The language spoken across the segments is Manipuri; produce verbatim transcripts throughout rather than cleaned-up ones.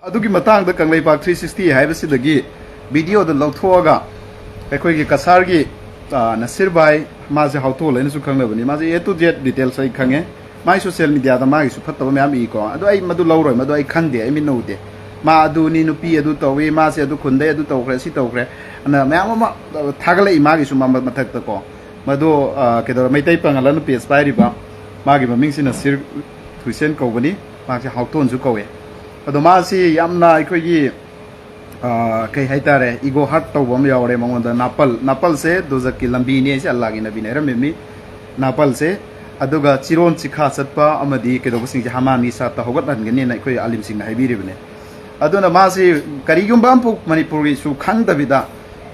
ꯑꯗꯨꯒꯤ ꯃꯇꯥꯡꯗ ꯀꯪꯂꯩꯄꯥꯛ ꯊ꯭ꯔꯤ ꯁꯤꯛꯁꯇꯤ ꯍꯥꯏꯕꯁꯤꯗꯒꯤ ꯚꯤꯗꯤꯑꯣꯗ ꯂꯧꯊꯣꯛꯑꯒ ꯑꯩꯈꯣꯏꯒꯤ ꯀꯁꯥꯔꯒꯤ, ꯑ, ꯅꯁꯤꯔ ꯚꯥꯏ, ꯃꯥꯁꯦ ꯍꯥꯎꯊꯣꯜ ꯍꯥꯏꯅꯁꯨ ꯈꯪꯅꯕꯅꯤ, ꯃꯥꯁꯦ A to Z details ꯑꯩ ꯈꯪꯉꯦ꯫ ꯃꯥꯏ ꯁꯣꯁꯤꯌꯦꯜ ꯃꯤꯗꯤꯌꯥꯗ ꯃꯥꯒꯤꯁꯨ ꯐꯠꯇꯕ ꯃꯌꯥꯝ ꯏꯀꯣ, ꯑꯗꯣ ꯑꯩ ꯃꯗꯨ ꯂꯧꯔꯣꯏ, ꯃꯗꯨ ꯑꯩ ꯈꯪꯗꯦ, ꯑꯩ ꯃꯤꯠꯅ ꯎꯗꯦ꯫ ꯃꯥ ꯑꯗꯨꯅꯤ, ꯅꯨꯄꯤ ꯑꯗꯨ ꯇꯧꯏ, ꯃꯥꯁꯦ ꯑꯗꯨ ꯈꯨꯟꯗꯩ ꯑꯗꯨ ꯇꯧꯈ꯭ꯔꯦ, ꯁꯤ ꯇꯧꯈ꯭ꯔꯦ ꯑꯅ ꯃꯌꯥꯝ ꯑꯃ ꯊꯥꯒꯠꯂꯛꯏ ꯃꯥꯒꯤꯁꯨ ꯃ-, ꯃꯊꯛꯇꯀꯣ꯫ ꯃꯗꯨ, ꯑ, ꯀꯩꯗꯧꯔꯦ, ꯃꯩꯇꯩ ꯄꯥꯉꯜ ꯑꯅ ꯄꯦꯖ ꯄꯥꯏꯔꯤꯕ, ꯃꯥꯒꯤ ꯃꯃꯤꯡꯁꯤꯅ ꯁꯤꯔ ꯊꯨꯏꯁꯦꯟ ꯀꯧꯕꯅꯤ꯫ ꯃꯥꯁꯦ ꯍꯥꯎꯊꯣꯟꯁꯨ ꯀꯧꯋꯦ꯫ ꯑꯗꯣ ꯃꯥꯁꯤ ꯌꯥꯝꯅ ꯑꯩꯈꯣꯏꯒꯤ, ꯑ, ꯀꯩ ꯍꯥꯏꯇꯥꯔꯦ, ꯏꯒꯣ ꯍꯔꯠ ꯇꯧꯕ ꯑꯃ ꯌꯥꯎꯔꯦ ꯃꯉꯣꯟꯗ꯫ ꯅꯥꯄꯜ, ꯅꯥꯄꯜꯁꯦ ꯗꯣꯖꯛꯀꯤ ꯂꯝꯕꯤꯅꯤ ꯍꯥꯏꯁꯦ ꯑꯜꯂꯥꯒꯤ ꯅꯕꯤꯅ ꯍꯥꯏꯔꯝꯃꯤꯕꯅꯤ꯫ ꯅꯥꯄꯜꯁꯦ, ꯑꯗꯨꯒ ꯆꯤꯔꯣꯟ ꯆꯤꯈꯥ ꯆꯠꯄ ꯑꯃꯗꯤ ꯀꯩꯗꯧꯕꯁꯤꯡꯁꯦ ꯍꯃꯥꯟꯒꯤ ꯁꯥꯠꯇ ꯍꯧꯒꯠꯍꯟꯒꯅꯤꯅ ꯑꯩꯈꯣꯏ ꯑꯥꯂꯤꯝꯁꯤꯡꯅ ꯍꯥꯏꯕꯤꯔꯤꯕꯅꯤ꯫ ꯑꯗꯨꯅ ꯃꯥꯁꯤ ꯀꯔꯤꯒꯨꯝꯕ ꯑꯃꯐꯥꯎ ꯃꯅꯤꯄꯨꯔꯒꯤꯁꯨ ꯈꯪꯗꯕꯤꯗ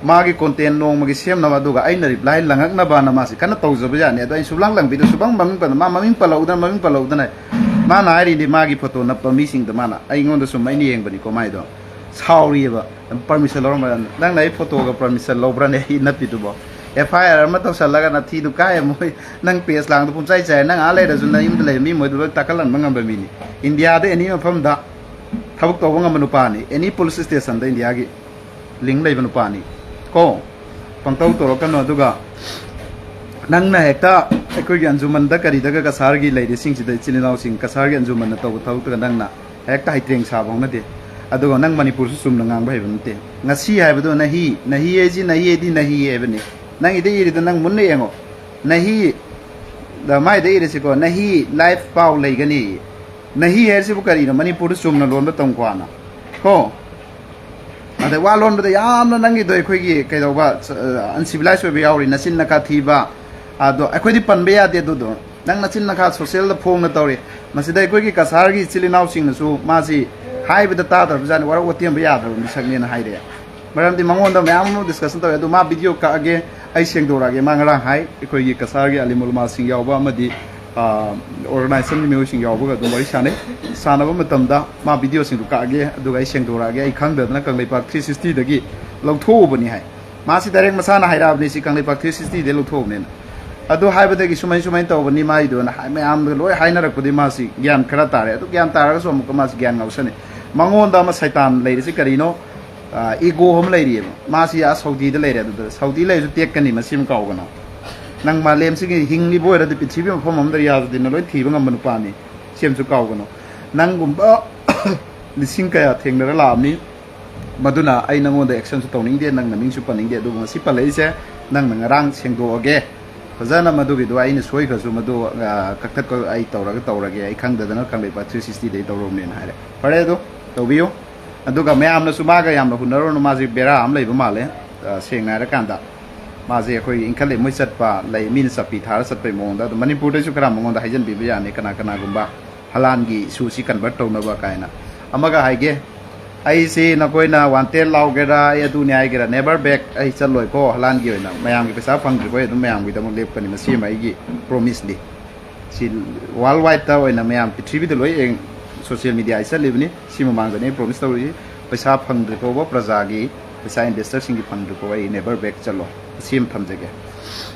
ꯃꯥꯒꯤ ꯀꯣꯟꯇꯦꯟ ꯅꯣꯡꯃꯒꯤ ꯁꯦꯝꯅꯕ, ꯑꯗꯨꯒ ꯑꯩꯅ ꯔꯤꯄ꯭ꯂꯥꯏ ꯂꯪꯉꯛꯅꯕꯅ ꯃꯥꯁꯤ ꯀꯟꯅ ꯇꯧꯖꯕ ꯌꯥꯠꯅꯤ꯫ ꯑꯗꯣ ꯑꯩꯅ ꯁꯨꯛꯂꯥꯡ ꯂꯪꯕꯤꯗ ꯁꯨꯕꯪ ꯃꯃꯤꯡ ꯄꯜꯂ-, ꯃꯥ ꯃꯃꯤꯡ ꯄꯜꯂꯧꯗꯅ, ꯃꯃꯤꯡ ꯄꯜꯂꯧꯗꯅ ꯃꯥꯅ ꯍꯥꯏꯔꯤꯗꯤ ꯃꯥꯒꯤ ꯐꯣꯇꯣ ꯅꯞꯄ ꯃꯤꯁꯤꯡꯗ ꯃꯥꯅ ꯑꯩꯉꯣꯟꯗ ꯁꯨꯝ ꯑꯩꯅ ꯌꯦꯡꯕꯅꯤꯀꯣ ꯃꯥꯏꯗꯣ꯫ ꯁꯥꯎꯔꯤꯑꯕ꯫ ꯄꯔꯃꯤꯁꯟ ꯂꯧꯔꯝꯕ ꯅꯪꯅ ꯑꯩ ꯐꯣꯇꯣꯒ ꯄꯔꯃꯤꯁꯟ ꯂꯧꯕ꯭ꯔꯅꯦ ꯑꯩ ꯅꯞꯄꯤꯗꯨꯕꯣ? ꯑꯦꯐ ꯑꯥꯏ ꯑꯥꯔ ꯑꯃ ꯇꯧꯁꯜꯂꯒ ꯅꯊꯤꯗꯨ ꯀꯥꯏ ꯑꯃꯨꯛ ꯅꯪ ꯄꯦꯖ ꯂꯥꯡꯗꯣ ꯄꯨꯝꯆꯥꯏ ꯆꯥꯏ꯫ ꯅꯪ ꯑꯥ ꯂꯩꯔꯁꯨ ꯅꯪ ꯌꯨꯝꯗ ꯂꯩꯕ ꯃꯤ ꯃꯣꯏꯗꯨ ꯂꯣꯏ ꯇꯥꯛꯀꯠꯍꯟꯕ ꯉꯝꯕ ꯃꯤꯅꯤ꯫ ꯏꯟꯗꯤꯌꯥꯗ ꯑꯦꯅꯤ ꯃꯐꯝꯗ ꯊꯕꯛ ꯇꯧꯕ ꯉꯝꯕ ꯅꯨꯄꯥꯅꯤ, ꯑꯦꯅꯤ ꯄꯨꯂꯤꯁ ꯁ꯭ꯇꯦꯁꯟꯗ ꯏꯟꯗꯤꯌꯥꯒꯤ ꯂꯤꯡ ꯂꯩꯕ ꯅꯨꯄꯥꯅꯤ꯫ ꯀꯣ, ꯄꯪꯇꯧ ꯇꯧꯔꯛꯀꯅꯨ꯫ ꯑꯗꯨꯒ ꯅꯪꯅ ꯍꯦꯛꯇ ꯑꯩꯈꯣꯏꯒꯤ ꯑꯟꯖꯨꯃꯟꯗ ꯀꯔꯤꯗꯒ ꯀꯁꯥꯔꯒꯤ ꯂꯩꯔꯤꯁꯤꯡꯁꯤꯗ, ꯏꯆꯤꯜ ꯏꯅꯥꯎꯁꯤꯡ ꯀꯁꯥꯔꯒꯤ ꯑꯟꯖꯨꯃꯟꯅ ꯇꯧꯕ ꯊꯕꯛꯇꯒ ꯅꯪꯅ ꯍꯦꯛꯇ ꯍꯩꯇ꯭ꯔꯦꯡ ꯁꯥꯕ ꯍꯧꯅꯗꯦ꯫ ꯑꯗꯨꯒ ꯅꯪ ꯃꯅꯤꯄꯨꯔꯁꯨ ꯆꯨꯝꯅ ꯉꯥꯡꯕ ꯍꯩꯕ ꯅꯠꯇꯦ꯫ ꯉꯁꯤ ꯍꯥꯏꯕꯗꯣ ꯅꯍꯤ, ꯅꯍꯤ ꯍꯥꯏꯁꯤ ꯅꯍꯤ ꯍꯥꯏꯗꯤ ꯅꯍꯤ ꯍꯥꯏꯕꯅꯤ꯫ ꯅꯪꯒꯤꯗ ꯏꯔꯤꯗꯣ ꯅꯪ ꯃꯨꯟꯅ ꯌꯦꯡꯉꯣ꯫ ꯅꯍꯤ, ꯗ ꯃꯥꯏꯗ ꯏꯔꯤꯁꯤꯀꯣ, ꯅꯍꯤ ꯂꯥꯏꯐ ꯄꯥꯎ ꯂꯩꯒꯅꯤ꯫ ꯅꯍꯤ ꯍꯥꯏꯔꯤꯁꯤꯕꯨ ꯀꯔꯤꯅꯣ? ꯃꯅꯤꯄꯨꯔꯗ ꯆꯨꯝꯅ ꯂꯣꯟꯕ ꯇꯝꯀꯣ ꯍꯥꯟꯅ꯫ ꯀꯣ? ꯑꯗꯩ ꯋꯥ ꯂꯣꯟꯕꯗ ꯌꯥꯝꯅ ꯅꯪꯒꯤꯗꯣ ꯑꯩꯈꯣꯏꯒꯤ ꯀꯩꯗꯧꯕ, ꯑ, ꯑꯟꯁꯤꯚꯤꯂꯥꯏꯁ ꯑꯣꯏꯕ ꯌꯥꯎꯔꯤ, ꯅꯆꯤꯟ ꯅꯈꯥ ꯊꯤꯕ꯫ ꯑꯗꯣ ꯑꯩꯈꯣꯏꯗꯤ ꯄꯟꯕ ꯌꯥꯗꯦ ꯑꯗꯨꯗꯣ꯫ ꯅꯪ ꯅꯆꯤꯟ ꯅꯈꯥ ꯁꯣꯁꯦꯜꯗ ꯐꯣꯡꯅ ꯇꯧꯔꯤ꯫ ꯃꯁꯤꯗ ꯑꯩꯈꯣꯏꯒꯤ ꯀꯁꯥꯔꯒꯤ ꯏꯆꯤꯜ ꯏꯅꯥꯎꯁꯤꯡꯅꯁꯨ ꯃꯥꯁꯤ ꯍꯥꯏꯕꯗ ꯇꯥꯗ꯭ꯔꯕꯖꯥꯠꯅꯤ, ꯋꯥꯔꯧ ꯋꯥꯇꯦꯝꯕ ꯌꯥꯗ꯭ꯔꯕ ꯃꯤꯁꯛꯅꯦꯅ ꯍꯥꯏꯔꯛꯑꯦ꯫ ꯃꯔꯝꯗꯤ ꯃꯉꯣꯟꯗ ꯃꯌꯥꯝ ꯑꯃ ꯗꯤꯁꯀꯁꯟ ꯇꯧꯋꯦ꯫ ꯑꯗꯨ ꯃꯥ ꯚꯤꯗꯤꯑꯣ ꯀꯛꯑꯒꯦ, ꯑꯩ ꯁꯦꯡꯗꯣꯔꯛꯑꯒꯦ꯫ ꯃꯥ ꯉꯔꯥꯡ ꯍꯥꯏ, ꯑꯩꯈꯣꯏꯒꯤ ꯀꯁꯥꯔꯒꯤ ꯑꯂꯤꯝ ꯎꯂꯃꯥꯁꯤꯡ ꯌꯥꯎꯕ ꯑꯃꯗꯤ, ꯑ, ꯑꯣꯔꯒꯅꯥꯏꯖꯦꯁꯟꯒꯤ ꯃꯤꯑꯣꯏꯁꯤꯡ ꯌꯥꯎꯕꯒ ꯑꯗꯨꯝ ꯋꯥꯔꯤ ꯁꯥꯟꯅꯩ꯫ ꯁꯥꯟꯅꯕ ꯃꯇꯝꯗ ꯃꯥ ꯚꯤꯗꯤꯑꯣꯁꯤꯡꯗꯨ ꯀꯛꯑꯒꯦ, ꯑꯗꯨꯒ ꯑꯩ ꯁꯦꯡꯗꯣꯔꯛꯑꯒꯦ, ꯑꯩ ꯈꯪꯗꯗꯅ ꯀꯪꯂꯩꯄꯥꯛ ꯊ꯭ꯔꯤ ꯁꯤꯛꯁꯇꯤꯗꯒꯤ ꯂꯧꯊꯣꯛꯎꯕꯅꯤ ꯍꯥꯏ꯫ ꯃꯥꯁꯤ ꯗꯥꯏꯔꯦꯛ ꯃꯁꯥꯅ ꯍꯥꯏꯔꯛꯑꯕꯅꯤ, ꯁꯤ ꯀꯪꯂꯩꯄꯥꯛ ꯊ꯭ꯔꯤ ꯁꯤꯛꯁꯇꯤꯗꯒꯤ ꯂꯧꯊꯣꯛꯎꯕꯅꯦꯅ꯫ ꯑꯗꯨ ꯍꯥꯏꯕꯗꯒꯤ ꯁꯨꯃꯥꯏ ꯁꯨꯃꯥꯏꯅ ꯇꯧꯕꯅꯤ ꯃꯥꯏꯗꯨꯅ ꯍꯥꯏ-, ꯃꯌꯥꯝꯗ ꯂꯣꯏ ꯍꯥꯏꯅꯔꯛꯄꯗꯒꯤ ꯃꯥꯁꯤ ꯒ꯭ꯌꯥꯟ ꯈꯔ ꯇꯥꯔꯦ꯫ ꯑꯗꯨ ꯒ꯭ꯌꯥꯟ ꯇꯥꯔꯒꯁꯨ ꯑꯃꯨꯛꯀ ꯃꯥꯁꯤ ꯒ꯭ꯌꯥꯟ ꯉꯥꯎꯁꯟꯅꯩ꯫ ꯃꯉꯣꯟꯗ ꯑꯃ ꯁꯩꯇꯥꯟ ꯂꯩꯔꯤꯁꯤ ꯀꯔꯤꯅꯣ? ꯏꯒꯣ ꯑꯃ ꯂꯩꯔꯤꯑꯕ꯫ ꯃꯥꯁꯤ ꯑꯥ ꯁꯥꯎꯗꯤꯗ ꯂꯩꯔꯦ, ꯑꯗꯨꯗ ꯁꯥꯎꯗꯤ ꯂꯩꯔꯁꯨ ꯇꯦꯛꯀꯅꯤ, ꯃꯁꯤ ꯑꯃ ꯀꯥꯎꯒꯅꯣ꯫ ꯅꯪ ꯃꯥꯂꯦꯝꯁꯤꯒꯤ ꯍꯤꯡꯂꯤꯕ ꯑꯣꯏꯔꯗꯤ ꯄ꯭ꯔꯤꯊꯤꯕꯤ ꯃꯐꯝ ꯑꯃꯗ ꯔꯤꯌꯥꯖꯨꯗꯤꯟꯅ ꯂꯣꯏ ꯊꯤꯕ ꯉꯝꯕ ꯅꯨꯄꯥꯅꯤ꯫ ꯁꯤ ꯑꯃꯁꯨ ꯀꯥꯎꯒꯅꯣ꯫ ꯅꯪꯒꯨꯝꯕ ꯂꯤꯁꯤꯡ ꯀꯌꯥ ꯊꯦꯡꯅꯔ ꯂꯥꯛꯑꯕꯅꯤ꯫ ꯃꯗꯨꯅ ꯑꯩ ꯅꯪꯉꯣꯟꯗ ꯑꯦꯛꯁꯟꯁꯨ ꯇꯧꯅꯤꯡꯗꯦ, ꯅꯪ ꯅꯃꯤꯡꯁꯨ ꯄꯟꯅꯤꯡꯗꯦ꯫ ꯑꯗꯨꯕꯨ ꯉꯁꯤ ꯄꯜꯂꯛꯏꯁꯦ ꯅꯪꯅ ꯉꯔꯥꯡ ꯁꯦꯡꯗꯣꯛꯑꯒꯦ꯫ ꯐꯖꯅ ꯃꯗꯨꯒꯤꯗꯣ ꯑꯩꯅ ꯁꯣꯏꯈ꯭ꯔꯁꯨ ꯃꯗꯨ, ꯑ, ꯀꯛꯊꯠꯄ ꯑꯩ ꯇꯧꯔꯒ ꯇꯧꯔꯒꯦ꯫ ꯑꯩ ꯈꯪꯗꯗꯅ ꯀꯪꯂꯩꯄꯥꯛ ꯊ꯭ꯔꯤ ꯁꯤꯛꯁꯇꯤꯗ ꯑꯩ ꯇꯧꯔꯨꯕꯅꯦꯅ ꯍꯥꯏꯔꯦ꯫ ꯐꯔꯦ, ꯑꯗꯨ ꯇꯧꯕꯤꯌꯨ꯫ ꯑꯗꯨꯒ ꯃꯌꯥꯝꯅꯁꯨ ꯃꯥꯒ ꯌꯥꯝꯅ ꯍꯨꯟꯅꯔꯨꯔꯅꯨ, ꯃꯥꯁꯦ ꯕꯦꯔꯥ ꯑꯃ ꯂꯩꯕ ꯃꯥꯜꯂꯦ꯫ ꯑ, ꯁꯦꯡꯅ ꯍꯥꯏꯔꯀꯥꯟꯗ ꯃꯥꯁꯦ ꯑꯩꯈꯣꯏꯒꯤ ꯏꯟꯈꯠ ꯂꯩꯃꯣꯏ ꯆꯠꯄ ꯂꯩ, ꯃꯤꯅ ꯆꯞꯄꯤ ꯊꯥꯔ ꯆꯠꯄꯩ ꯃꯑꯣꯡꯗ꯫ ꯑꯗꯨ ꯃꯅꯤꯄꯨꯔꯗꯁꯨ ꯈꯔ ꯃꯉꯣꯟꯗ ꯍꯥꯏꯖꯟꯕꯤꯕ ꯌꯥꯅꯤ, ꯀꯅꯥ ꯀꯅꯥꯒꯨꯝꯕ ꯍꯂꯥꯟꯒꯤ ꯏꯁꯨꯁꯤ ꯀꯟꯚꯔꯠ ꯇꯧꯅꯕ ꯀꯥꯏꯅ꯫ ꯑꯃꯒ ꯍꯥꯏꯒꯦ, ꯑꯩꯁꯤ ꯅꯈꯣꯏꯅ ꯋꯥꯟꯇꯦꯠ ꯂꯥꯎꯒꯦꯔꯥ, ꯑꯩ ꯑꯗꯨꯅꯤ ꯍꯥꯏꯒꯦꯔꯥ, ꯅꯦꯕꯔ ꯕꯦꯛ ꯑꯩ ꯆꯠꯂꯣꯏꯀꯣ꯫ ꯍꯂꯥꯟꯒꯤ ꯑꯣꯏꯅ ꯃꯌꯥꯝꯒꯤ ꯄꯩꯁꯥ ꯐꯪꯗ꯭ꯔꯤꯕ ꯑꯩ ꯑꯗꯨꯝ ꯃꯌꯥꯝꯒꯤꯗꯃꯛ ꯂꯦꯞꯀꯅꯤ꯫ ꯃꯁꯤ ꯑꯃ ꯑꯩꯒꯤ ꯄ꯭ꯔꯣꯃꯤꯁꯅꯤ꯫ ꯁꯤ ꯋꯥꯔꯜ ꯋꯥꯏꯗꯇ ꯑꯣꯏꯅ ꯃꯌꯥꯝ ꯄ꯭ꯔꯤꯊꯤꯕꯤꯗ ꯂꯣꯏ ꯌꯦꯡ-, ꯁꯣꯁꯤꯌꯦꯜ ꯃꯤꯗꯤꯌꯥ ꯑꯩ ꯆꯠꯂꯤꯕꯅꯤ꯫ ꯁꯤ ꯃꯃꯥꯡꯗꯅꯤ ꯑꯩ ꯄ꯭ꯔꯣꯃꯤꯁ ꯇꯧꯔꯤꯁꯤ꯫ ꯄꯩꯁꯥ ꯐꯪꯗ꯭ꯔꯤ ꯐꯥꯎꯕ, ꯄ꯭ꯔꯖꯥꯒꯤ ꯄꯩꯁꯥ, ꯏꯟꯚꯦꯁꯇꯔꯁꯤꯡꯒꯤ ꯐꯪꯗ꯭ꯔꯤ ꯐꯥꯎꯕ ꯑꯩ ꯅꯦꯕꯔ ꯕꯦꯛ ꯆꯠꯂꯣꯏ꯫ ꯁꯤ ꯑꯃ ꯊꯝꯖꯒꯦ꯫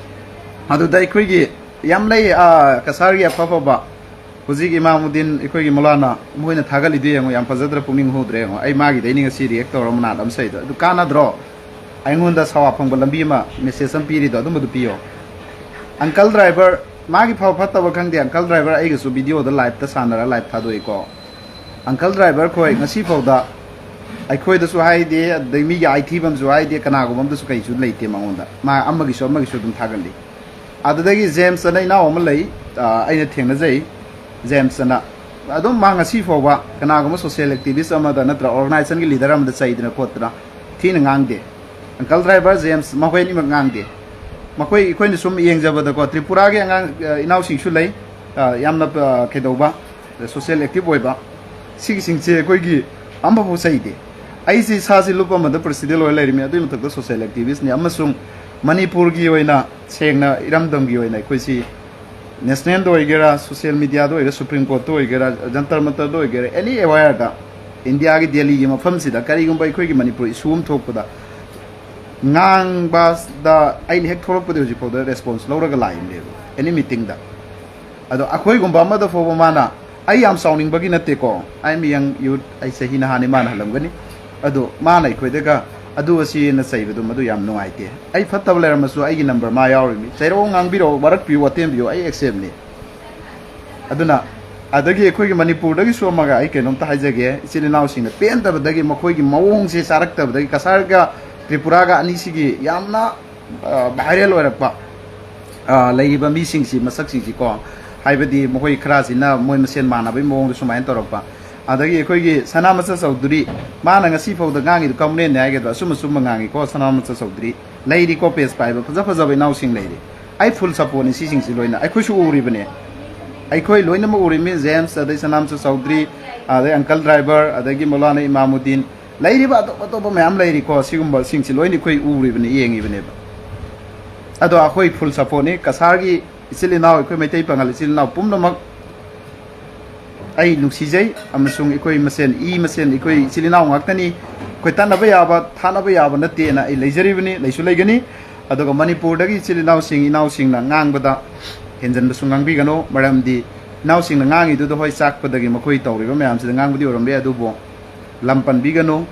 ꯑꯗꯨꯗ ꯑꯩꯈꯣꯏꯒꯤ ꯌꯥꯝ ꯂꯩ, ꯑꯥ, ꯀꯁꯥꯔꯒꯤ ꯑꯐ ꯑꯐꯕ ꯍꯧꯖꯤꯛ ꯏꯃꯥꯃꯨꯗꯤꯟ, ꯑꯩꯈꯣꯏꯒꯤ ꯃꯧꯂꯥꯅꯥ, ꯃꯈꯣꯏꯅ ꯊꯥꯒꯠꯂꯤꯗꯨ ꯌꯦꯡꯉꯣ, ꯌꯥꯝ ꯐꯖꯗ꯭ꯔꯥ? ꯄꯨꯛꯅꯤꯡ ꯍꯨꯗ꯭ꯔꯥ ꯌꯦꯡꯉꯣ꯫ ꯑꯩ ꯃꯥꯒꯤꯗꯩꯅꯤ ꯉꯁꯤ ꯔꯤꯌꯦꯛ ꯇꯧꯔ ꯃꯅꯥꯠ ꯑꯃ ꯁꯩꯗꯣ꯫ ꯑꯗꯨ ꯀꯥꯟꯅꯗ꯭ꯔꯣ? ꯑꯩꯉꯣꯟꯗ ꯁꯥꯋꯥ ꯐꯪꯕ ꯂꯝꯕꯤ ꯑꯃ, ꯃꯦꯁꯦꯖ ꯑꯃ ꯄꯤꯔꯤꯗꯣ, ꯑꯗꯨꯝꯕꯗꯨ ꯄꯤꯌꯣ꯫ ꯑꯪꯀꯜ ꯗ꯭ꯔꯥꯏꯚꯔ, ꯃꯥꯒꯤ ꯐꯕ ꯐꯠꯇꯕ ꯈꯪꯗꯦ, ꯑꯪꯀꯜ ꯗ꯭ꯔꯥꯏꯚꯔ ꯑꯩꯒꯁꯨ ꯚꯤꯗꯤꯑꯣꯗ ꯂꯥꯏꯞꯇ ꯁꯥꯟꯅꯔ ꯂꯥꯏꯞ ꯊꯥꯗꯣꯛꯏꯀꯣ꯫ ꯑꯪꯀꯜ ꯗ꯭ꯔꯥꯏꯚꯔ ꯈꯣꯏ ꯉꯁꯤ ꯐꯥꯎꯗ ꯑꯩꯈꯣꯏꯗꯁꯨ ꯍꯥꯏꯗꯦ, ꯑꯗꯩ ꯃꯤꯒꯤ ꯑꯥꯏꯊꯤꯕ ꯑꯃꯁꯨ ꯍꯥꯏꯗꯦ, ꯀꯅꯥꯒꯨꯝꯕ ꯑꯃꯗꯁꯨ ꯀꯩꯁꯨ ꯂꯩꯇꯦ ꯃꯉꯣꯟꯗ꯫ ꯃꯥ ꯑꯃꯒꯤꯁꯨ ꯑꯃꯒꯤꯁꯨ ꯑꯗꯨꯝ ꯊꯥꯒꯠꯂꯤ꯫ ꯑꯗꯨꯗꯒꯤ ꯖꯦꯝꯁ ꯑꯅ ꯏꯅꯥꯎ ꯑꯃ ꯂꯩ, ꯑ, ꯑꯩꯅ ꯊꯦꯡꯅꯖꯩ꯫ ꯖꯦꯝꯁ ꯑꯅ ꯑꯗꯨꯝ ꯃꯥ ꯉꯁꯤ ꯐꯥꯎꯕ ꯀꯅꯥꯒꯨꯝꯕ ꯁꯣꯁꯤꯌꯦꯜ ꯑꯦꯛꯇꯤꯚꯤꯁ ꯑꯃꯗ ꯅꯠꯇ꯭ꯔ ꯑꯣꯔꯒꯅꯥꯏꯖꯦꯁꯟꯒꯤ ꯂꯤꯗꯔ ꯑꯃꯗ ꯆꯩꯗꯅ ꯈꯣꯠꯇꯅ ꯊꯤꯅ ꯉꯥꯡꯗꯦ꯫ ꯑꯪꯀꯜ ꯗ꯭ꯔꯥꯏꯚꯔ, ꯖꯦꯝꯁ, ꯃꯈꯣꯏ ꯑꯅꯤꯃꯛ ꯉꯥꯡꯗꯦ꯫ ꯃꯈꯣꯏ, ꯑꯩꯈꯣꯏꯅ ꯁꯨꯝ ꯌꯦꯡꯖꯕꯗꯀꯣ, ꯇ꯭ꯔꯤꯄꯨꯔꯥꯒꯤ ꯑꯉꯥꯡ, ꯑ, ꯏꯅꯥꯎꯁꯤꯡꯁꯨ ꯂꯩ, ꯑ, ꯌꯥꯝꯅ, ꯑ, ꯀꯩꯗꯧꯕ, ꯁꯣꯁꯤꯌꯦꯜ ꯑꯦꯛꯇꯤꯚ ꯑꯣꯏꯕ꯫ ꯁꯤꯒꯤꯁꯤꯡꯁꯦ ꯑꯩꯈꯣꯏꯒꯤ ꯑꯃꯐꯥꯎ ꯆꯩꯗꯦ꯫ ꯑꯩꯁꯤ ꯏꯁꯥꯁꯤ ꯂꯨꯞ ꯑꯃꯗ ꯄ꯭ꯔꯦꯁꯤꯗꯦꯟ ꯑꯣꯏꯔ ꯂꯩꯔꯤꯃꯤ, ꯑꯗꯨꯒꯤ ꯃꯊꯛꯇ ꯁꯣꯁꯤꯌꯦꯜ ꯑꯦꯛꯇꯤꯚꯤꯁ꯭ꯠꯅꯤ, ꯑꯃꯁꯨꯡ ꯃꯅꯤꯄꯨꯔꯒꯤ ꯑꯣꯏꯅ, ꯁꯦꯡꯅ ꯏꯔꯝꯗꯝꯒꯤ ꯑꯣꯏꯅ ꯑꯩꯈꯣꯏꯁꯤ ꯅꯦꯁꯅꯦꯜꯗ ꯑꯣꯏꯒꯦꯔꯥ, ꯁꯣꯁꯤꯌꯦꯜ ꯃꯤꯗꯤꯌꯥꯗ ꯑꯣꯏꯒꯦꯔꯥ, ꯁꯨꯄ꯭ꯔꯤꯝ ꯀꯣꯔꯠꯇ ꯑꯣꯏꯒꯦꯔꯥ, ꯖꯟꯇꯔ ꯃꯟꯇꯔꯗ ꯑꯣꯏꯒꯦꯔꯥ, ꯑꯦꯅꯤ ꯑꯦꯋꯥꯌꯔꯗ, ꯏꯟꯗꯤꯌꯥꯒꯤ ꯗꯦꯜꯂꯤꯒꯤ ꯃꯐꯝꯁꯤꯗ ꯀꯔꯤꯒꯨꯝꯕ ꯑꯩꯈꯣꯏꯒꯤ ꯃꯅꯤꯄꯨꯔ ꯏꯁꯨ ꯑꯃ ꯊꯣꯛꯄꯗ ꯉꯥꯡꯕꯗ ꯑꯩꯅ ꯍꯦꯛ ꯊꯣꯛꯂꯛꯄꯗ ꯍꯧꯖꯤꯛꯐꯥꯎꯗ ꯔꯦꯁꯄꯣꯟꯁ ꯂꯧꯔꯒ ꯂꯥꯛꯏꯕꯅꯦꯕ, ꯑꯦꯅꯤ ꯃꯤꯇꯤꯡꯗ꯫ ꯑꯗꯣ ꯑꯩꯈꯣꯏꯒꯨꯝꯕ ꯑꯃꯗ ꯐꯥꯎꯕ ꯃꯥꯅ ꯑꯩ ꯌꯥꯝ ꯆꯥꯎꯅꯤꯡꯕꯒꯤ ꯅꯠꯇꯦꯀꯣ, I am a young youth, ꯑꯩ ꯆꯍꯤ ꯅꯍꯥꯅꯤ, ꯃꯥꯅ ꯍꯜꯂꯝꯒꯅꯤ꯫ ꯑꯗꯣ ꯃꯥꯅ ꯑꯩꯈꯣꯏꯗꯒ ꯑꯗꯨ ꯑꯁꯤꯅ ꯆꯩꯕꯗꯨ ꯃꯗꯨ ꯌꯥꯝ ꯅꯨꯡꯉꯥꯏꯇꯦ꯫ ꯑꯩ ꯐꯠꯇꯕ ꯂꯩꯔꯝꯃꯁꯨ ꯑꯩꯒꯤ ꯅꯝꯕꯔ ꯃꯥ ꯌꯥꯎꯔꯤꯕꯅꯤ꯫ ꯆꯩꯔꯛꯑꯣ, ꯉꯥꯡꯕꯤꯔꯛꯑꯣ, ꯋꯥꯔꯛꯄꯤꯌꯨ, ꯋꯥꯇꯦꯝꯕꯤꯌꯨ, ꯑꯩ ꯑꯦꯛꯁꯦꯞꯅꯤ꯫ ꯑꯗꯨꯅ ꯑꯗꯒꯤ ꯑꯩꯈꯣꯏꯒꯤ ꯃꯅꯤꯄꯨꯔꯗꯒꯤꯁꯨ ꯑꯃꯒ ꯑꯩ ꯀꯩꯅꯣꯝꯇ ꯍꯥꯏꯖꯒꯦ꯫ ꯏꯆꯤꯜ ꯏꯅꯥꯎꯁꯤꯡꯅ ꯄꯦꯟꯗꯕꯗꯒꯤ ꯃꯈꯣꯏꯒꯤ ꯃꯑꯣꯡꯁꯦ ꯆꯥꯔꯛꯇꯕꯗꯒꯤ ꯀꯁꯥꯔꯒ ꯇ꯭ꯔꯤꯄꯨꯔꯥꯒ ꯑꯅꯤꯁꯤꯒꯤ ꯌꯥꯝꯅ ꯚꯥꯏꯔꯦꯜ ꯑꯣꯏꯔꯛꯄ, ꯑ, ꯂꯩꯔꯤꯕ ꯃꯤꯁꯤꯡꯁꯤ, ꯃꯁꯛꯁꯤꯡꯁꯤꯀꯣ, ꯍꯥꯏꯕꯗꯤ ꯃꯈꯣꯏ ꯈꯔꯁꯤꯅ ꯃꯣꯏ ꯃꯁꯦꯟ ꯃꯥꯟꯅꯕꯒꯤ ꯃꯑꯣꯡꯗ ꯁꯨꯃꯥꯏꯅ ꯇꯧꯔꯛꯄ꯫ ꯑꯗꯒꯤ ꯑꯩꯈꯣꯏꯒꯤ ꯁꯅꯥꯃꯆꯥ ꯆꯧꯗꯨꯔꯤ, ꯃꯥꯅ ꯉꯁꯤ ꯐꯥꯎꯗ ꯉꯥꯡꯉꯤꯗꯣ ꯀꯃꯨꯅꯦꯜꯅꯤ ꯍꯥꯏꯒꯗ꯭ꯔꯥ, ꯑꯆꯨꯝ ꯑꯆꯨꯝꯕ ꯉꯥꯡꯉꯤꯀꯣ ꯁꯅꯥꯃꯆꯥ ꯆꯧꯗꯨꯔꯤ꯫ ꯂꯩꯔꯤꯀꯣ, ꯄꯦꯖ ꯄꯥꯏꯕ ꯐꯖ ꯐꯖꯕ ꯏꯅꯥꯎꯁꯤꯡ ꯂꯩꯔꯤ꯫ ꯑꯩ ꯐꯨꯜ ꯁꯞꯄꯣꯔꯠꯅꯤ ꯁꯤꯁꯤꯡꯁꯤ ꯂꯣꯏꯅ, ꯑꯩꯈꯣꯏꯁꯨ ꯎꯔꯤꯕꯅꯦ꯫ ꯑꯩꯈꯣꯏ ꯂꯣꯏꯅꯃꯛ ꯎꯔꯤꯕꯅꯤ, ꯖꯦꯝꯁ, ꯑꯗꯩ ꯁꯅꯥꯃꯆꯥ ꯆꯧꯗ꯭ꯔꯤ, ꯑꯗꯩ ꯑꯪꯀꯜ ꯗ꯭ꯔꯥꯏꯚꯔ, ꯑꯗꯒꯤ ꯃꯧꯂꯥꯅꯥ ꯏꯃꯥꯃꯨꯗꯤꯟ, ꯂꯩꯔꯤꯕ ꯑꯇꯣꯞ ꯑꯇꯣꯞꯄ ꯃꯌꯥꯝ ꯂꯩꯔꯤꯀꯣ, ꯁꯤꯒꯨꯝꯕꯁꯤꯡꯁꯤ ꯂꯣꯏꯅ ꯑꯩꯈꯣꯏ ꯎꯔꯤꯕꯅꯤ, ꯌꯦꯡꯉꯤꯕꯅꯦꯕ꯫ ꯑꯗꯣ ꯑꯩꯈꯣꯏ ꯐꯨꯜ ꯁꯞꯄꯣꯔꯠꯅꯤ꯫ ꯀꯁꯥꯔꯒꯤ ꯏꯆꯤꯜ ꯏꯅꯥꯎ, ꯑꯩꯈꯣꯏ ꯃꯩꯇꯩ ꯄꯥꯉꯜ ꯏꯆꯤꯜ ꯏꯅꯥꯎ ꯄꯨꯝꯅꯃꯛ ꯑꯩ ꯅꯨꯡꯁꯤꯖꯩ, ꯑꯃꯁꯨꯡ ꯑꯩꯈꯣꯏ ꯃꯁꯦꯟ, ꯏ ꯃꯁꯦꯟ, ꯑꯩꯈꯣꯏ ꯏꯆꯤꯜ ꯏꯅꯥꯎ ꯉꯥꯛꯇꯅꯤ꯫ ꯑꯩꯈꯣꯏ ꯇꯠꯅꯕ ꯌꯥꯕ, ꯊꯥꯅꯕ ꯌꯥꯕ ꯅꯠꯇꯦꯅ ꯑꯩ ꯂꯩꯖꯔꯤꯕꯅꯤ, ꯂꯩꯁꯨ ꯂꯩꯒꯅꯤ꯫ ꯑꯗꯨꯒ ꯃꯅꯤꯄꯨꯔꯗꯒꯤ ꯏꯆꯤꯜ ꯏꯅꯥꯎꯁꯤꯡ, ꯏꯅꯥꯎꯁꯤꯡꯅ ꯉꯥꯡꯕꯗ ꯍꯦꯟꯖꯟꯕꯁꯨ ꯉꯥꯡꯕꯤꯒꯅꯨ, ꯃꯔꯝꯗꯤ ꯏꯅꯥꯎꯁꯤꯡꯅ ꯉꯥꯡꯉꯤꯗꯨꯗ ꯍꯣꯏ ꯆꯥꯛꯄꯗꯒꯤ ꯃꯈꯣꯏ ꯇꯧꯔꯤꯕ ꯃꯌꯥꯝꯁꯤꯗ ꯉꯥꯡꯕꯗꯤ ꯑꯣꯏꯔꯝꯕ ꯌꯥꯏ, ꯑꯗꯨꯕꯨ ꯂꯝ ꯄꯟꯕꯤꯒꯅꯨ꯫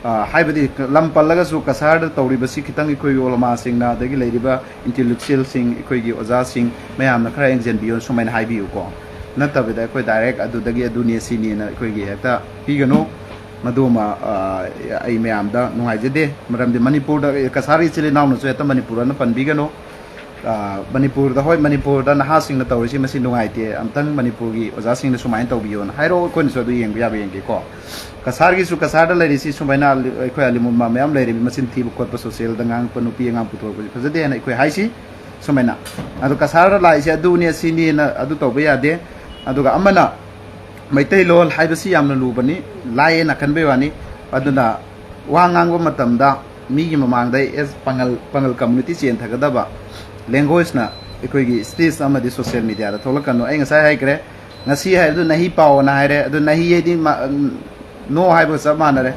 ꯑ, ꯍꯥꯏꯕꯗꯤ ꯂꯝ ꯄꯜꯂꯒꯁꯨ ꯀꯁꯥꯔꯗ ꯇꯧꯔꯤꯕꯁꯤ ꯈꯤꯇꯪ ꯑꯩꯈꯣꯏꯒꯤ ꯎꯂꯃꯥꯁꯤꯡꯅ, ꯑꯗꯒꯤ ꯂꯩꯔꯤꯕ ꯏꯟꯇꯦꯂꯦꯛꯆꯨꯋꯦꯜꯁꯤꯡ, ꯑꯩꯈꯣꯏꯒꯤ ꯑꯣꯖꯥꯁꯤꯡ ꯃꯌꯥꯝꯅ ꯈꯔ ꯌꯦꯡꯁꯤꯟꯕꯤꯌꯨ ꯁꯨꯃꯥꯏꯅ ꯍꯥꯏꯕꯤꯌꯨꯀꯣ꯫ ꯅꯠꯇꯕꯤꯗ ꯑꯩꯈꯣꯏ ꯗꯥꯏꯔꯦꯛ ꯑꯗꯨꯗꯒꯤ ꯑꯗꯨꯅꯤ ꯁꯤꯅꯤꯅ ꯑꯩꯈꯣꯏꯒꯤ ꯍꯦꯛꯇ ꯄꯤꯒꯅꯨ꯫ ꯃꯗꯨꯃ, ꯑ, ꯑꯩ ꯃꯌꯥꯝꯗ ꯅꯨꯡꯉꯥꯏꯖꯗꯦ, ꯃꯔꯝꯗꯤ ꯃꯅꯤꯄꯨꯔꯗ ꯀꯁꯥꯔꯒꯤ ꯏꯆꯤꯜ ꯏꯅꯥꯎꯅꯁꯨ ꯍꯦꯛꯇ ꯃꯅꯤꯄꯨꯔ ꯑꯅ ꯄꯟꯕꯤꯒꯅꯨ꯫ ꯑ, ꯃꯅꯤꯄꯨꯔꯗ, ꯍꯣꯏ, ꯃꯅꯤꯄꯨꯔꯗ ꯅꯍꯥꯁꯤꯡꯅ ꯇꯧꯔꯤꯁꯤ ꯃꯁꯤ ꯅꯨꯡꯉꯥꯏꯇꯦ, ꯑꯝꯇꯪ ꯃꯅꯤꯄꯨꯔꯒꯤ ꯑꯣꯖꯥꯁꯤꯡꯅ ꯁꯨꯃꯥꯏꯅ ꯇꯧꯕꯤꯌꯣꯅ ꯍꯥꯏꯔꯛꯑꯣ, ꯑꯩꯈꯣꯏꯅꯁꯨ ꯑꯗꯨ ꯌꯦꯡꯕ ꯌꯥꯕ ꯌꯦꯡꯒꯦꯀꯣ꯫ ꯀꯁꯥꯔꯒꯤꯁꯨ, ꯀꯁꯥꯔꯗ ꯂꯩꯔꯤꯁꯤ ꯁꯨꯃꯥꯏꯅ ꯑꯂꯤ-, ꯑꯩꯈꯣꯏ ꯑꯂꯤꯃꯨꯜꯃꯥ ꯃꯌꯥꯝ ꯂꯩꯔꯤꯕ, ꯃꯆꯤꯟ ꯊꯤꯕ ꯈꯣꯠꯄ, ꯁꯣꯁꯤꯌꯦꯜꯗ ꯉꯥꯡꯉꯛꯄ, ꯅꯨꯄꯤ ꯑꯉꯥꯡ ꯄꯨꯊꯣꯔꯛꯄꯁꯤ ꯐꯖꯗꯦ ꯍꯥꯏꯅ ꯑꯩꯈꯣꯏ ꯍꯥꯏꯁꯤ꯫ ꯁꯨꯃꯥꯏꯅ, ꯑꯗꯣ ꯀꯁꯥꯔꯗ ꯂꯥꯛꯏꯁꯦ ꯑꯗꯨꯅꯤ ꯑꯁꯤꯅꯤꯅ ꯑꯗꯨ ꯇꯧꯕ ꯌꯥꯗꯦ꯫ ꯑꯗꯨꯒ ꯑꯃꯅ, ꯃꯩꯇꯩꯂꯣꯟ ꯍꯥꯏꯕꯁꯤ ꯌꯥꯝꯅ ꯂꯨꯕꯅꯤ, ꯂꯥꯏꯌꯦꯅ ꯈꯟꯕꯩ ꯋꯥꯅꯤ꯫ ꯑꯗꯨꯅ ꯋꯥ ꯉꯥꯡꯕ ꯃꯇꯝꯗ ꯃꯤꯒꯤ ꯃꯃꯥꯡꯗ as ꯄꯥꯉꯜ, ꯄꯥꯉꯜ ꯀꯝꯃꯨꯅꯤꯇꯤ ꯆꯦꯟꯊꯒꯗꯕ ꯂꯦꯡꯒ꯭ꯋꯦꯖꯅ ꯑꯩꯈꯣꯏꯒꯤ ꯁ꯭ꯇꯦꯖ ꯑꯃꯗꯤ ꯁꯣꯁꯤꯌꯦꯜ ꯃꯦꯗꯤꯌꯥꯗ ꯊꯣꯛꯂꯛꯀꯅꯨ꯫ ꯑꯩ ꯉꯁꯥꯏ ꯍꯥꯏꯈ꯭ꯔꯦ, ꯉꯁꯤ ꯍꯥꯏꯕꯗꯨ ꯅꯍꯤ ꯄꯥꯎꯑꯣꯅ ꯍꯥꯏꯔꯦ, ꯑꯗꯨ ꯅꯍꯤ ꯍꯥꯏꯗꯤ ꯃ-, no ꯍꯥꯏꯕꯒ ꯆꯞ ꯃꯥꯟꯅꯔꯦ꯫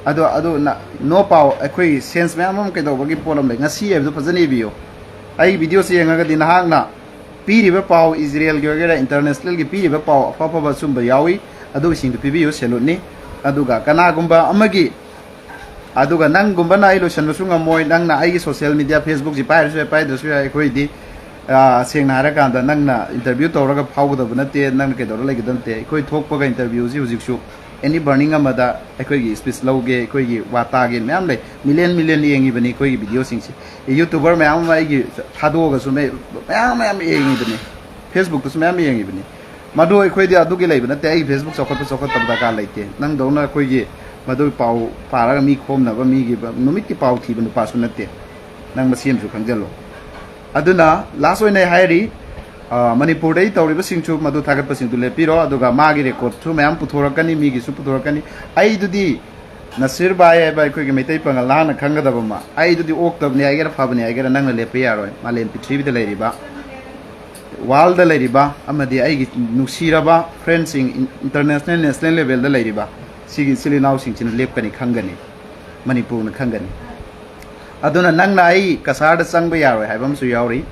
ꯑꯗꯣ, ꯑꯗꯨ ꯅ-, no ꯄꯥꯎ, ꯑꯩꯈꯣꯏ ꯁꯦꯟꯁ ꯃꯌꯥꯝ ꯑꯃ ꯀꯩꯗꯧꯕꯒꯤ ꯄꯣꯠ ꯑꯃ ꯂꯩ꯫ ꯉꯁꯤ ꯍꯥꯏꯕꯗꯨ ꯐꯖꯅ ꯏꯕꯤꯌꯨ꯫ ꯑꯩ ꯚꯤꯗꯤꯑꯣꯁꯤ ꯌꯦꯡꯉꯒꯗꯤ ꯅꯍꯥꯛꯅ ꯄꯤꯔꯤꯕ ꯄꯥꯎ, ꯏꯖꯔꯦꯜꯒꯤ ꯑꯣꯏꯒꯦꯔꯥ, ꯏꯟꯇꯔꯅꯦꯁꯅꯦꯜꯒꯤ ꯄꯤꯔꯤꯕ ꯄꯥꯎ ꯑꯐ ꯑꯐꯕ ꯑꯆꯨꯝꯕ ꯌꯥꯎꯏ, ꯑꯗꯨꯁꯤꯡꯗꯨ ꯄꯤꯕꯤꯌꯨ, ꯁꯦꯂꯨꯠꯅꯤ꯫ ꯑꯗꯨꯒ ꯀꯅꯥꯒꯨꯝꯕ ꯑꯃꯒꯤ, ꯑꯗꯨꯒ ꯅꯪꯒꯨꯝꯕꯅ, ꯑꯩ ꯂꯣꯏꯁꯟꯕꯁꯨ ꯉꯝꯃꯣꯏ, ꯅꯪꯅ ꯑꯩꯒꯤ ꯁꯣꯁꯤꯌꯦꯜ ꯃꯤꯗꯤꯌꯥ, ꯐꯦꯁꯕꯨꯛꯁꯤ ꯄꯥꯏꯔꯁꯨ ꯌꯥꯏ, ꯄꯥꯏꯗ꯭ꯔꯁꯨ ꯌꯥꯏ, ꯑꯩꯈꯣꯏꯗꯤ, ꯑ, ꯁꯦꯡꯅ ꯍꯥꯏꯔꯀꯥꯟꯗ ꯅꯪꯅ ꯏꯟꯇꯔꯚ꯭ꯌꯨ ꯇꯧꯔꯒ ꯐꯥꯎꯒꯗꯕ ꯅꯠꯇꯦ, ꯅꯪꯅ ꯀꯩꯗꯧꯔ ꯂꯩꯒꯗꯕ ꯅꯠꯇꯦ꯫ ꯑꯩꯈꯣꯏ ꯊꯣꯛꯄꯒ ꯏꯟꯇꯔꯚ꯭ꯌꯨꯁꯤ ꯍꯧꯖꯤꯛꯁꯨ ꯑꯦꯅꯤ ꯕꯔꯅꯤꯡ ꯑꯃꯗ ꯑꯩꯈꯣꯏꯒꯤ ꯁ꯭ꯄꯤꯆ ꯂꯧꯒꯦ, ꯑꯩꯈꯣꯏꯒꯤ ꯋꯥ ꯇꯥꯒꯦ ꯃꯌꯥꯝ ꯂꯩ, ꯃꯤꯂꯤꯌꯟ ꯃꯤꯂꯤꯌꯟ ꯌꯦꯡꯉꯤꯕꯅꯤ ꯑꯩꯈꯣꯏꯒꯤ ꯚꯤꯗꯤꯑꯣꯁꯤꯡꯁꯦ꯫ ꯌꯨꯇ꯭ꯌꯨꯕꯔ ꯃꯌꯥꯝ ꯑꯃ ꯑꯩꯒꯤ ꯊꯥꯗꯣꯛꯑꯒꯁꯨ ꯃꯌꯥꯝ ꯃꯌꯥꯝ ꯌꯦꯡꯉꯤꯕꯅꯤ, ꯐꯦꯁꯕꯨꯛꯇꯁꯨ ꯃꯌꯥꯝ ꯌꯦꯡꯉꯤꯕꯅꯤ꯫ ꯃꯗꯨ ꯑꯩꯈꯣꯏꯗꯤ ꯑꯗꯨꯒꯤ ꯂꯩꯕ ꯅꯠꯇꯦ꯫ ꯑꯩꯒꯤ ꯐꯦꯁꯕꯨꯛ ꯆꯥꯎꯈꯠꯄ ꯆꯥꯎꯈꯠꯇꯕ ꯗꯔꯀꯥꯔ ꯂꯩꯇꯦ꯫ ꯅꯪꯗꯧꯅ ꯑꯩꯈꯣꯏꯒꯤ ꯃꯗꯨ ꯄꯥꯎ ꯄꯥꯔꯒ ꯃꯤ ꯈꯣꯝꯅꯕ, ꯃꯤꯒꯤ ꯅꯨꯃꯤꯠꯀꯤ ꯄꯥꯎ ꯊꯤꯕ ꯅꯨꯄꯥꯁꯨ ꯅꯠꯇꯦ꯫ ꯅꯪ ꯃꯁꯤ ꯑꯃꯁꯨ ꯈꯪꯖꯜꯂꯣ꯫ ꯑꯗꯨꯅ ꯂꯥꯁ ꯑꯣꯏꯅ ꯑꯩ ꯍꯥꯏꯔꯤ, ꯑ, ꯃꯅꯤꯄꯨꯔꯗꯒꯤ ꯇꯧꯔꯤꯕꯁꯤꯡꯁꯨ ꯃꯗꯨ ꯊꯥꯒꯠꯄꯁꯤꯡꯗꯨ ꯂꯦꯞꯄꯤꯔꯣ, ꯑꯗꯨꯒ ꯃꯥꯒꯤ ꯔꯦꯀꯣꯔꯠꯁꯨ ꯃꯌꯥꯝ ꯄꯨꯊꯣꯔꯛꯀꯅꯤ, ꯃꯤꯒꯤꯁꯨ ꯄꯨꯊꯣꯔꯛꯀꯅꯤ꯫ ꯑꯩꯗꯨꯗꯤ ꯅꯁꯤꯔ ꯚꯥꯏ ꯍꯥꯏꯕ ꯑꯩꯈꯣꯏꯒꯤ ꯃꯩꯇꯩ ꯄꯥꯉꯜ ꯅꯍꯥꯛꯅ ꯈꯪꯒꯗꯕ ꯑꯃ, ꯑꯩꯗꯨꯗꯤ ꯑꯣꯛꯇꯕꯅꯤ ꯍꯥꯏꯒꯦꯔꯥ ꯐꯕꯅꯤ ꯍꯥꯏꯒꯦꯔꯥ ꯅꯪꯅ ꯂꯦꯞꯄ ꯌꯥꯔꯣꯏ꯫ ꯃꯥꯂꯦꯝ ꯄ꯭ꯔꯤꯊꯤꯕꯤꯗ ꯂꯩꯔꯤꯕ, ꯋꯥꯔꯜꯗ ꯂꯩꯔꯤꯕ ꯑꯃꯗꯤ ꯑꯩꯒꯤ ꯅꯨꯡꯁꯤꯔꯕ ꯐ꯭ꯔꯦꯟꯁꯤꯡ, ꯏꯟꯇꯔꯅꯦꯁꯅꯦꯜ, ꯅꯦꯁꯅꯦꯜ ꯂꯦꯚꯦꯜꯗ ꯂꯩꯔꯤꯕ ꯁꯤꯒꯤ ꯏꯆꯤꯜ ꯏꯅꯥꯎꯁꯤꯡꯁꯤꯅ ꯂꯦꯞꯀꯅꯤ, ꯈꯪꯒꯅꯤ, ꯃꯅꯤꯄꯨꯔꯅ ꯈꯪꯒꯅꯤ꯫ ꯑꯗꯨꯅ ꯅꯪꯅ ꯑꯩ ꯀꯁꯥꯔꯗ ꯆꯪꯕ ꯌꯥꯔꯣꯏ ꯍꯥꯏꯕ ꯑꯃꯁꯨ ꯌꯥꯎꯔꯤ꯫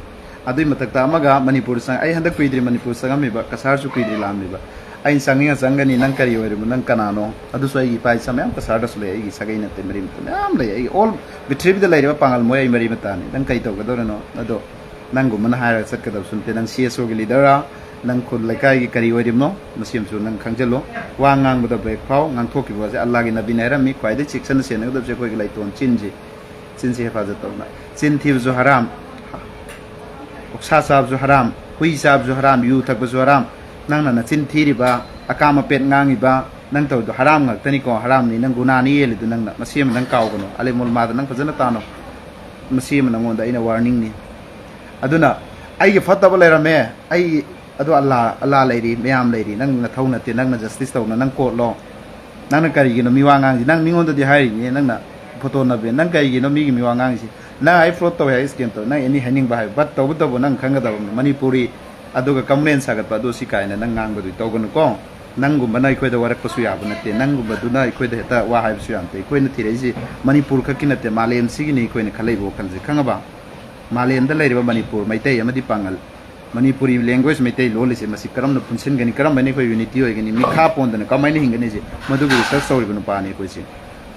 ꯑꯗꯨꯏ ꯃꯊꯛꯇ ꯑꯃꯒ ꯃꯅꯤꯄꯨꯔ ꯆꯪ-, ꯑꯩ ꯍꯟꯗꯛ ꯀꯨꯏꯗ꯭ꯔꯤ ꯃꯅꯤꯄꯨꯔ ꯆꯪꯉꯝꯃꯤꯕ, ꯀꯁꯥꯔꯁꯨ ꯀꯨꯏꯗ꯭ꯔꯤ ꯂꯥꯛꯑꯝꯃꯤꯕ꯫ ꯑꯩꯅ ꯆꯪꯅꯤꯡꯉ ꯆꯪꯒꯅꯤ, ꯅꯪ ꯀꯔꯤ ꯑꯣꯏꯔꯤꯕꯅꯣ, ꯅꯪ ꯀꯅꯥꯅꯣ? ꯑꯗꯨꯁꯨ ꯑꯩꯒꯤ ꯏꯄꯥ ꯏꯆꯥ ꯃꯌꯥꯝ ꯀꯁꯥꯔꯗꯁꯨ ꯂꯩ, ꯑꯩꯒꯤ ꯁꯥꯒꯩ ꯅꯠꯇꯦ, ꯃꯔꯤ ꯃꯇꯥ ꯃꯌꯥꯝ ꯂꯩ꯫ ꯑꯩꯒꯤ ꯑꯣꯜ ꯄ꯭ꯔꯤꯊꯤꯕꯤꯗ ꯂꯩꯔꯤꯕ ꯄꯥꯉꯜ ꯃꯣꯏ ꯑꯩ ꯃꯔꯤ ꯃꯇꯥꯅꯤ꯫ ꯅꯪ ꯀꯔꯤ ꯇꯧꯒꯗꯧꯔꯤꯅꯣ? ꯑꯗꯣ ꯅꯪꯒꯨꯝꯕꯅ ꯍꯥꯏꯔꯒ ꯆꯠꯀꯗꯕꯁꯨ ꯅꯠꯇꯦ꯫ ꯅꯪ ꯁꯤ ꯑꯦꯁ ꯑꯣꯒꯤ ꯂꯤꯗꯔꯔꯥ, ꯅꯪ ꯈꯨꯜ ꯂꯩꯀꯥꯏꯒꯤ ꯀꯔꯤ ꯑꯣꯏꯔꯤꯕꯅꯣ? ꯃꯁꯤ ꯑꯃꯁꯨ ꯅꯪ ꯈꯪꯖꯜꯂꯣ꯫ ꯋꯥ ꯉꯥꯡꯕꯗ ꯕ꯭ꯔꯦꯛ ꯐꯥꯎ, ꯉꯥꯡꯊꯣꯛꯈꯤꯕ ꯑꯁꯦ ꯑꯜꯂꯥꯒꯤ ꯅꯕꯤꯅ ꯍꯥꯏꯔꯝꯃꯤ, ꯈ꯭ꯋꯥꯏꯗꯒꯤ ꯆꯦꯛꯁꯤꯟꯅ ꯁꯦꯟꯅꯒꯗꯕꯁꯦ ꯑꯩꯈꯣꯏꯒꯤ ꯂꯩꯇꯣꯟ ꯆꯤꯟꯁꯤ꯫ ꯆꯤꯟꯁꯤ ꯍꯦꯐꯥꯖꯠ ꯇꯧꯅ꯫ ꯆꯤꯟ ꯊꯤꯕꯁꯨ ꯍꯔꯥꯝ, ꯑꯣꯛꯁꯥ ꯆꯥꯕꯁꯨ ꯍꯔꯥꯝ, ꯍꯨꯏ ꯆꯥꯕꯁꯨ ꯍꯔꯥꯝ, ꯌꯨ ꯊꯛꯄꯁꯨ ꯍꯔꯥꯝ꯫ ꯅꯪꯅ ꯅꯆꯤꯟ ꯊꯤꯔꯤꯕ, ꯑꯀꯥꯝ ꯑꯄꯦꯠ ꯉꯥꯡꯉꯤꯕ, ꯅꯪ ꯇꯧꯔꯤꯗꯣ ꯍꯔꯥꯝ ꯉꯥꯛꯇꯅꯤꯀꯣ, ꯍꯔꯥꯝꯅꯤ꯫ ꯅꯪ ꯒꯨꯅꯥꯅꯤ ꯌꯦꯜꯂꯤꯗꯣ ꯅꯪꯅ꯫ ꯃꯁꯤ ꯑꯃ ꯅꯪ ꯀꯥꯎꯒꯅꯨ꯫ ꯑꯂꯦ ꯃꯨꯜꯃꯥꯗ ꯅꯪ ꯐꯖꯅ ꯇꯥꯅꯧ꯫ ꯃꯁꯤ ꯑꯃ ꯅꯪꯉꯣꯟꯗ ꯑꯩꯅ ꯋꯥꯔꯅꯤꯡꯅꯤ꯫ ꯑꯗꯨꯅ ꯑꯩꯒꯤ ꯐꯠꯇꯕ ꯂꯩꯔꯝꯃꯦ, ꯑꯩ ꯑꯗꯣ ꯑꯜꯂꯥ, ꯑꯜꯂꯥ ꯂꯩꯔꯤ, ꯃꯌꯥꯝ ꯂꯩꯔꯤ, ꯅꯪ ꯅꯊꯧ ꯅꯠꯇꯦ, ꯅꯪꯅ ꯖꯁꯇꯤꯁ ꯇꯧꯅ, ꯅꯪ ꯀꯣꯔꯠꯂꯣ? ꯅꯪꯅ ꯀꯔꯤꯒꯤꯅꯣ ꯃꯤꯋꯥ ꯉꯥꯡꯁꯤ? ꯅꯪ ꯃꯤꯉꯣꯟꯗꯗꯤ ꯍꯥꯏꯔꯤꯅꯦ, ꯅꯪꯅ ꯐꯣꯇꯣ ꯅꯞꯄꯦ, ꯅꯪ ꯀꯔꯤꯒꯤꯅꯣ ꯃꯤꯒꯤ ꯃꯤꯋꯥ ꯉꯥꯡꯉꯤꯁꯤ? ꯅꯪ ꯑꯩ ꯐ꯭ꯔꯣꯗ ꯇꯧꯋꯦ ꯍꯥꯏ, ꯁ꯭ꯀꯦꯝ ꯇꯧꯋꯦ, ꯅꯪ ꯑꯦꯅꯤ ꯍꯥꯏꯅꯤꯡꯕ ꯍꯥꯏ, ꯕꯠ ꯇꯧꯕꯇꯕꯨ ꯅꯪ ꯈꯪꯒꯗꯕ ꯑꯃ, ꯃꯅꯤꯄꯨꯔꯤ ꯑꯗꯨꯒ ꯀꯝꯄ꯭ꯂꯦꯟ ꯁꯥꯒꯠꯄ ꯑꯗꯨ ꯁꯤ ꯀꯥꯏꯅ ꯅꯪ ꯉꯥꯡꯕꯗꯨ ꯇꯧꯒꯅꯨꯀꯣ꯫ ꯅꯪꯒꯨꯝꯕꯅ ꯑꯩꯈꯣꯏꯗ ꯋꯥꯔꯛꯄꯁꯨ ꯌꯥꯕ ꯅꯠꯇꯦ, ꯅꯪꯒꯨꯝꯕꯗꯨꯅ ꯑꯩꯈꯣꯏꯗ ꯍꯦꯛꯇ ꯋꯥ ꯍꯥꯏꯕꯁꯨ ꯌꯥꯝ ꯐꯩ꯫ ꯑꯩꯈꯣꯏꯅ ꯊꯤꯔꯛꯏꯁꯤ ꯃꯅꯤꯄꯨꯔ ꯈꯛꯀꯤ ꯅꯠꯇꯦ, ꯃꯥꯂꯦꯝꯁꯤꯒꯤꯅꯤ ꯑꯩꯈꯣꯏꯅ ꯈꯜꯂꯛꯏꯕ ꯋꯥꯈꯜꯁꯦ, ꯈꯪꯉꯕ? ꯃꯥꯂꯦꯝꯗ ꯂꯩꯔꯤꯕ ꯃꯅꯤꯄꯨꯔ ꯃꯩꯇꯩ ꯑꯃꯗꯤ ꯄꯥꯉꯜ ꯃꯅꯤꯄꯨꯔꯤ language, ꯃꯩꯇꯩꯂꯣꯟ ꯑꯁꯦ ꯃꯁꯤ ꯀꯔꯝꯅ ꯄꯨꯟꯁꯤꯟꯒꯅꯤ, ꯀꯔꯝꯕꯅ ꯑꯩꯈꯣꯏ unity ꯑꯣꯏꯒꯅꯤ, ꯃꯤꯈꯥ ꯄꯣꯟꯗꯅ ꯀꯃꯥꯏꯅ ꯍꯤꯡꯒꯅꯤꯁꯦ, ꯃꯗꯨꯒꯤ research ꯇꯧꯔꯤꯕ ꯅꯨꯄꯥꯅꯤ ꯑꯩꯈꯣꯏꯁꯦ꯫